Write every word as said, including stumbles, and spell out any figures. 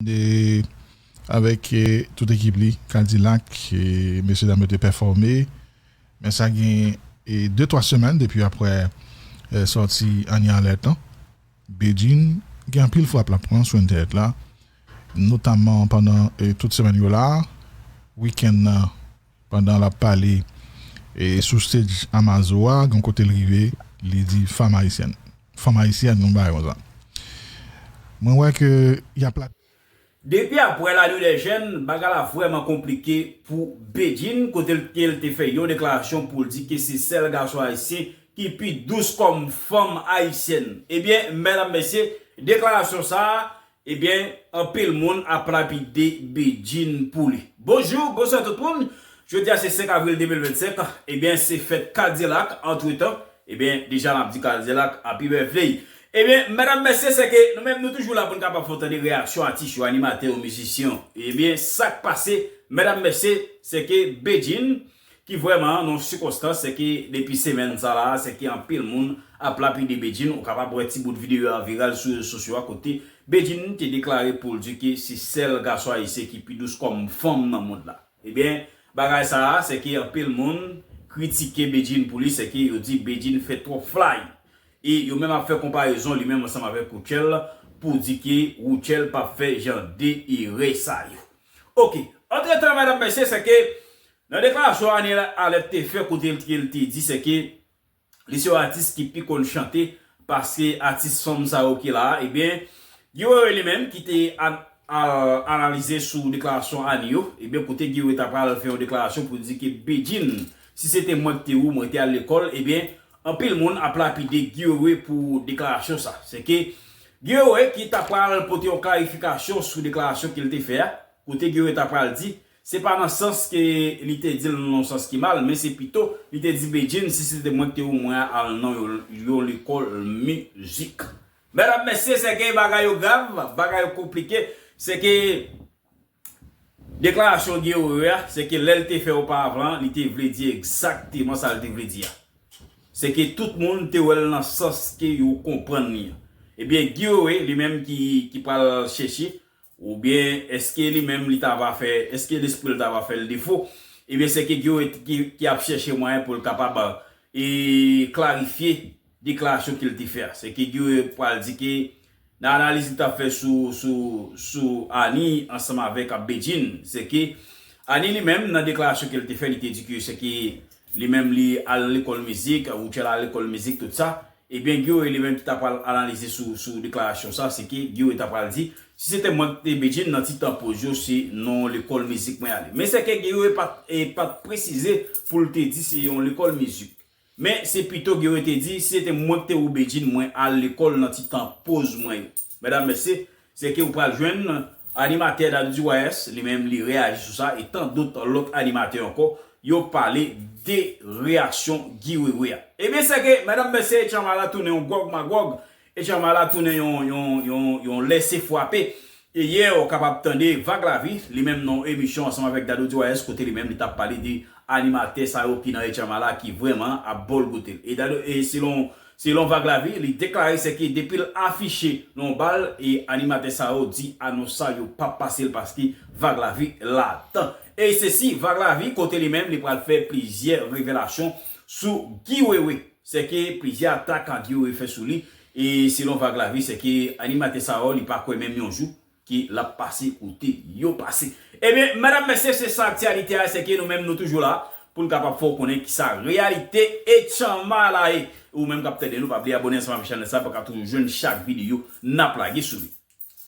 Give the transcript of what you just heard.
E, avèk, e, tout ekip li, Kadilak, e, mesye dam yo te pèfòme. Men sa gen, e, de twa semèn depi aprè, e, sòti Annie Alerte lan. Bedjine gen anpil frap l ap pran sou entènèt la, notamman pandan, e, tout semèn yo la, wikenn nan, pandan l ap pale, e, sou stage Amazo a, gen kote l rive, li di fanm ayisyèn. Fanm ayisyèn, yon bagay konsa. Mwen wè ke y ap la. Depi aprè La Nuit des Jeunes, bagay la vrèman konplike pou Bedjine, kote l, ke l te fè yon deklarasyon pou l di ke se sèl gason ayisyen ki pi dous kòm fanm ayisyèn. Ebyen, medam, mesye, deklarasyon sa a, ebyen, anpil moun ap lapide Bedjine pou li. Bonjou, bonswa tout moun. Jodi a se senk avril de mil vennsenk. Ebyen, se fèt Kadilak, antretan. Ebyen, deja n ap di Kadilak, happy birthday. Ebyen, medam, mesye, se ke nou menm nou toujou la pou n kapab fè w tande reyaksyon atis yo, animatè yo, mizisyen yo. Ebyen, sa k pase, medam, mesye, se ke Bedjine, ki vrèman nan sikonstans, se ke depi semèn sa la, se ke anpil moun ap lapide Bedjine, ou kapab wè ti bout videyo a viral sou rezo sosyo a kote Bedjine te deklare pou l di ke se sèl gason ayisyen ki pi dous kòm fanm nan mond la. Ebyen, bagay sa a, se ke anpil moun kritike Bedjine pou li, se ke yo di Bedjine fè twòp fly. E yo menm ap fè konparezon li menm ansanm avèk Rutshelle pou di ke Rutshelle p ap fè jan de erè sa yo. Oke, antretan, medam, mesye, se ke nan deklarasyon Annie Alerte te fè kote l, ke l te di, se ke li se yon atis ki pi konn chante pase atis fanm sa yo ki la a, ebyen, Guy Wewe li menm ki te an-, al analize sou deklarasyon Annie yo, ebyen, kote Guy Wewe ta pral fè yon deklarasyon pou di ke Bedjine, si se te mwen ki te ou, mwen te al lekòl, ebyen, anpil moun ap lapide Guy Wewe pou deklarasyon sa. Se ke Guy Wewe ki ta pral pote yon klarifikasyon sou deklarasyon ke l te fè a, kote Guy Wewe ta pral di, se pa nan sans ke li te di l nan yon sans ki mal, men se pito, li te di Bedjine, si se te mwen ki te ou, mwen al nan yon, yon lekòl mizik. Medam, mesye, se ke bagay yo grav, bagay yo konplike, se ke deklarasyon Guy Wewe a, se ke lè l te fè oparavan, li te vle di egzakteman sa l te vle di a. Se ke tout moun te wè l nan sans ke yo konprann li an. Ebyen, Guy Wewe, li menm ki, ki pral chèche, oubyen èske li menm li ta va fè, èske lespri l ta va fè l defo? Ebyen, se ke Guy Wewe ki, ki ap chèche mwayen pou l kapab, e, klarifye deklarasyon ke l te fè a. Se ke Guy Wewe pral di ke nan analiz li t ap fè sou, sou, sou Annie ansanm avèk Bedjine, se ke Annie li menm, nan deklarasyon ke l te fè, li te di ke se ke li menm li al lekòl mizik, Rutshelle al lekòl mizik, tout sa. Ebyen, Guy Wewe li menm ki ta pral analize sou, sou deklarasyon sa, se ke Guy Wewe ta pral di, si se te mwen ki te Bedjine nan ti tan poz yo, se nan yon lekòl mizik mwen ale. Men se ke Guy Wewe pa t, e, pa t presize pou l te di se yon lekòl mizik. Men se pito Guy Wewe te di, si se te mwen ki te ou Bedjine, mwen al lekòl nan ti tan poz mwen yo. Medam, mesye, se ke ou pral jwenn animatè Dadou Diwayès, li menm li reyaji sou sa, e tan dòt lòt animatè ankò, yo pale de reyaksyon Guy Wewe a. Ebyen, se ke, medam, mesye, Etchanma la tounen yon gwòg magwòg, Etchanma la tounen yon, yon, yon, yon lèse frape. E yè, ou kapab tande Vag Lavi, li menm nan yon emisyon ansanm avèk Dadou Diwayès, kote li menm li t ap pale de animatè sa yo ki nan Etchanma la, ki vrèman ap bòlgote l. E Dadou, e selon, selon Vag Lavi, li deklare se ke depi l afiche nan yon bal, e animatè sa yo di anons sa yo p ap pase l paske Vag Lavi ladan. E se si Vag Lavi, kote li menm, li pral fè plizyè revelasyon sou Guy Wewe. Se ke plizyè atak Guy Wewe fè sou li, e selon Vag Lavi, se ke animatè sa yo, li pa kwè menm yon jou ke l ap pase kote yo pase. Ebyen, medam, mesye, se sa aktyalite a, se ke nou menm nou toujou la pou n kapab fè w konnen kisa reyalite Etchanma la ye. Ou menm k ap tande nou, pa bliye abòne ansanm avèk chanèl sa pou w ka toujou jwenn chak videyo n ap lage sou li.